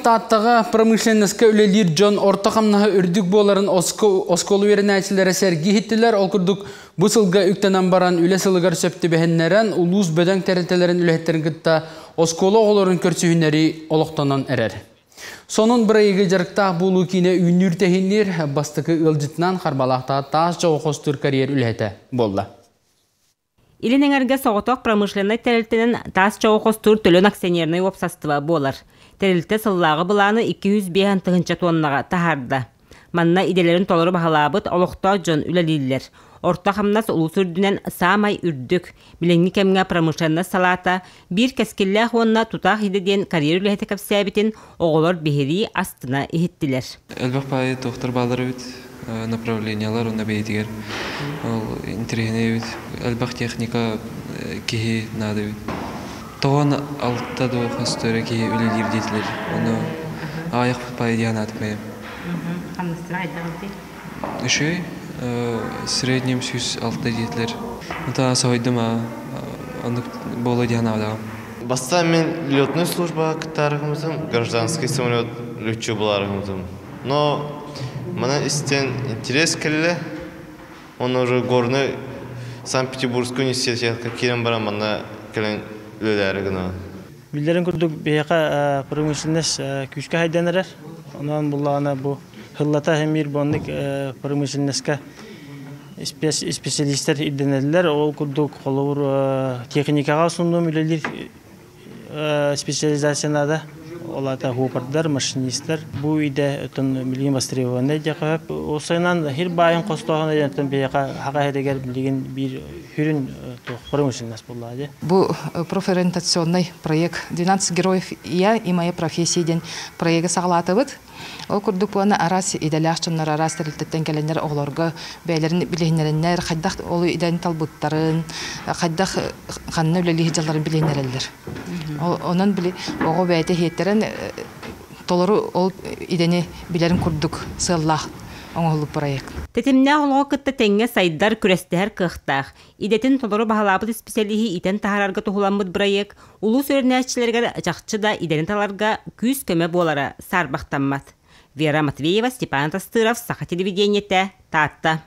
Тааттаҕа промышленноска үлэлиир дьон орто хамнаһа үрдүк буоларын оскуола үөрэнээччилэрэ сэргии иһиттилэр. Ол курдук бу сылга үктэнэн баран үлэ сылыгар сөп түбэһиннэрэн улуус бөдөҥ тэрилтэлэрин үлэһиттэрин кытта оскуола оҕолорун көрсүһүннэрии олохтонон эрэр. Сонун бырайыгы дьарыктаах буолуу киинэ үүннүүр-тэһиинниир бастакы ыалдьытынан Харбалаахтаах таас чоҕу хостуур карьер үлэһитэ буолла. Илин эҥэргэ соҕотох промышленнай тэрилтэнэн таас чоҕу хостуур Төлөн акционернай уопсастыба буолар. Тэрилтэ сыллааҕы былааны 205 тыһыынча туоннаҕа таһаарда. Манна идэлэрин толору баһылаабыт олохтоох дьон үлэлииллэр. Орто хамнас улуус үрдүнэн саамай үрдүк. Билиҥҥи кэмҥэ промышленность салаата биир кэскиллээх уонна тутаах идэ диэн карьер үлэһитэ кэпсээбитин оҕолор биһирии астына иһиттилэр. Элбэх баайы туохтар баалар эбит, направлениялар уонна бэйэтигэр ол интэриэһинэй эбит. Элбэх техника киһи наада эбит. Тоҕон алта дуу хас эрэ киһи үлэлиир диэтилэр. Ону аҕыйахпыт баайы диэн анаатым бэйэм. Хамнастара хайдах Үчүгэй. Среднем 106 диэтилэр. Ата соһуйдум аа. Оннук буолуо диэн анаабатаҕым. Бастаан мин летной службаҕа кыттаарыгымытым, гражданский самолет летчик булаарыгымытым. Но мана истэн интерес кэллэ. Он уже горный Санкт-Петербургский университетка киирэн баран манна кэлэн үлэлээри гынабын. Биллэрин курдук биһиэхэ промышленность күүскэ сайдан эрэр. Онон буллаҕына бу сыллата эмиир бу промышленностька специалистар ирдэнэллэр. Ол курдук холобур техникаҕа основном үлэлиир специализация надо. Ол аата хуопардар, машинистар. Бу идэ оттон билигин востребованный диэхэ сөп. Уопсайынан сир баайын хостооһун диэн биһиэхэ Саха сиригэр билигин биир сүрүн промышленность буолла дии. Бу профориентационный проект «12 героев я и моя профессия» диэн проегы саҕалаатыбыт. Ол курдук буона араас идэлээх дьоннор араас тэрилтэттэн кэлэннэр оҕолорго бэйэлэрин билиһиннэрэннэр, хайдах ол идэни талбыттарын, хайдах ханна үлэлии сылдьалларын билиһиннэрэллэр. Онон били оҕо бэйэтэ иһиэттэрэн толору ол идэни билэрин курдук сыаллаах оҥоһуллубут проект. Тэтимнээх олоҕу кытта тэҥҥэ сайдар, күрэстэһэр кыахтаах. Идэтин толору баһылаабыт исписэлииһи иитэн таһаарарга туһуламмыт бырайыак улуус үөрэнээччилэригэр чахчы да идэни таларга күүс-көмө буолара саарбахтаммат. Вера Матвеева, Степан Тастыров, Саха телевидениетэ, Таатта.